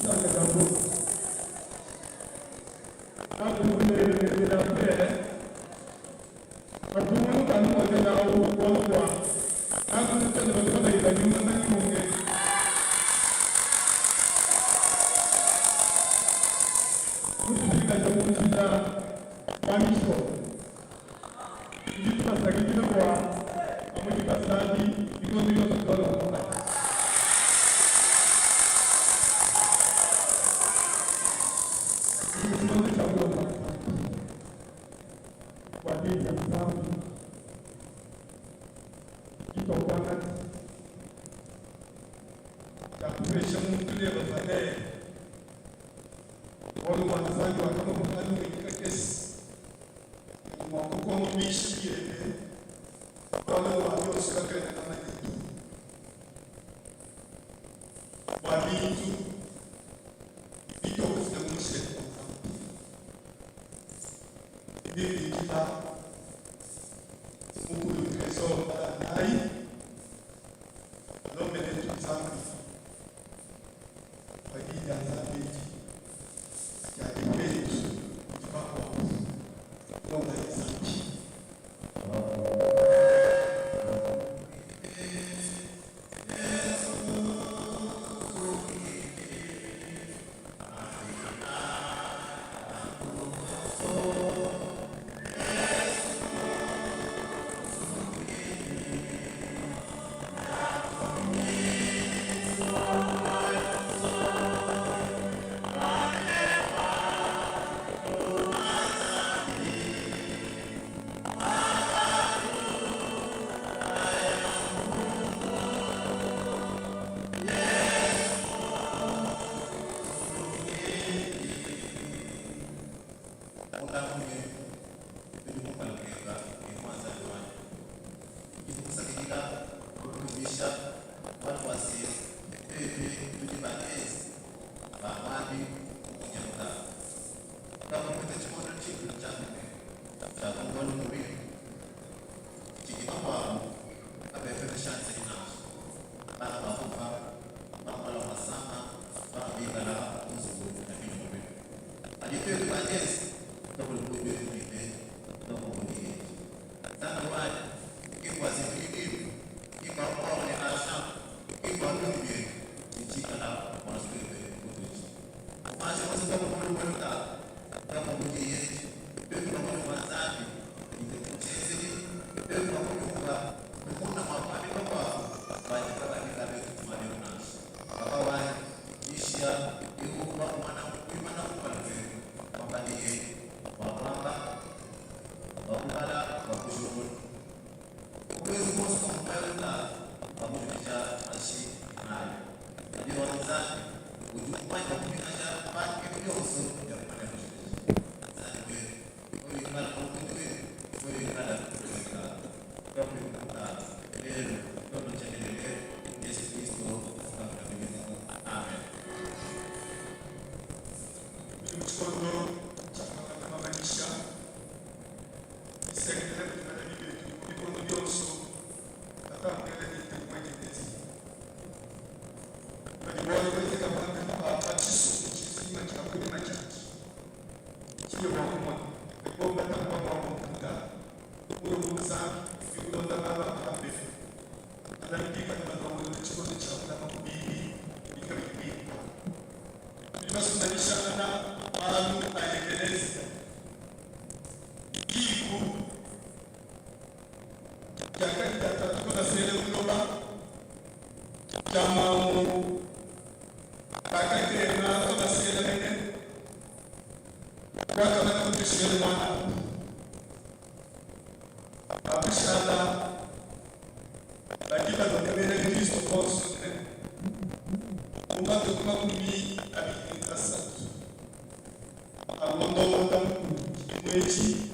Disanka dia bungi. Batungunuka anu kuenza nawu bualu bua kakuta ne badi kabayi banyunga banyunge. Mutupingaja mu njila wa misoko, tudi tubasakidila bua pamue ne basambi bikondo bionso tubalua kumpala. Tudi mu tshikondo tshia kulomba Nzambi bua Diyi dia Nzambi ditua kuangata dia kupesha muntu neba valere, bualu bua Nzambi wakabamuka lungenyi kakese kadi mua kukonga meji biebe, bualu bua bionso katuena bamanye to. Bua bintu bituakufila mu mushete wa Nzambi, ndi mbikila mukulu Tresor Balandayi alombele Nzambi bua diyi dia Nzambi edi dia dipetu kudi bakuabu. Lombayi Nzambi. Munda mume tudi kumpala kueba, Yehowa Nzambi wanyi. Tudi tukusakidila, tukutumbisha, bualu bua se, tuetu tudi baenze ba muabi mu munya mutambe. Tuakupeta tshikondo tshimpe tshitambe tshia kumvua lumu luimpe tshidi bakuabu kabayi bapeta shanse eyi nansha. Banga bakufua, banga balua masama, banga bikala mu nzubu ya bilongoluelu. Kadi tuetu baenze tuakulukuibue bimpe, tuakumvua diyi edi. Nzambi wanyi, ki mbua se tudi bimpe, ki mbua buakane nansha, ki mbua bungi bietu, ne tshikala bua luse luebe kutudi. Umanshe musoka mukulu wenu tatu, kamubudiye tuetu bakulumba Nzambi ne tshienzedi, tuetu bakulumba mukuna mua kuambila bakuabu badi kabayi bitabe malu eu nansha. Papa wanyi, Ishiya Yehowa umana kuimana kumpala kuenu, wamba ne yeye bua kuamba, bua kubala, bua kujingulula. Buenze buonso bua muoyo tatu bua kujikija mashi ne mayi. Kadi wa Nzambi udi mumanye mua kupingaja bantu bintu bionso bia kumanya kujikija. Nzambi wetu, wewe ikala mulombodi wetu, wewe ikala mulombodi tatu. Tuakuikuta lelu to ne tshiendelele mu Yesu Kristo Mukalenga wetu. Amen. Tudi mu tshikondo tshia kuangata mamanyisha. Disengelela kudi balami betu mu bikondo bionso batangila ne ntemu wa ekeleziya padi bualu buenzeka pambelu pa pa tshisumbu tshijima tshia kunyima tshiatshi tshiye bua kumona badi bobu batamba bua kumvuta mulombu Nzambi udi kulonda malu a pambelu balami bikale balongolola tshikondo tshia kulama ku biibi bidi kabidi bimpe tudi basumanyishangana malu a ekeleziya. Diku diakadi dia tatu kabasele buloba, dia mamu bakakenga kabasele mene, wakamana kutushile muanabu bakushala badi balonda bena Kristo bonso ne mu matuku 23 a ngondo wa muanda mukulu tshidimu etshi.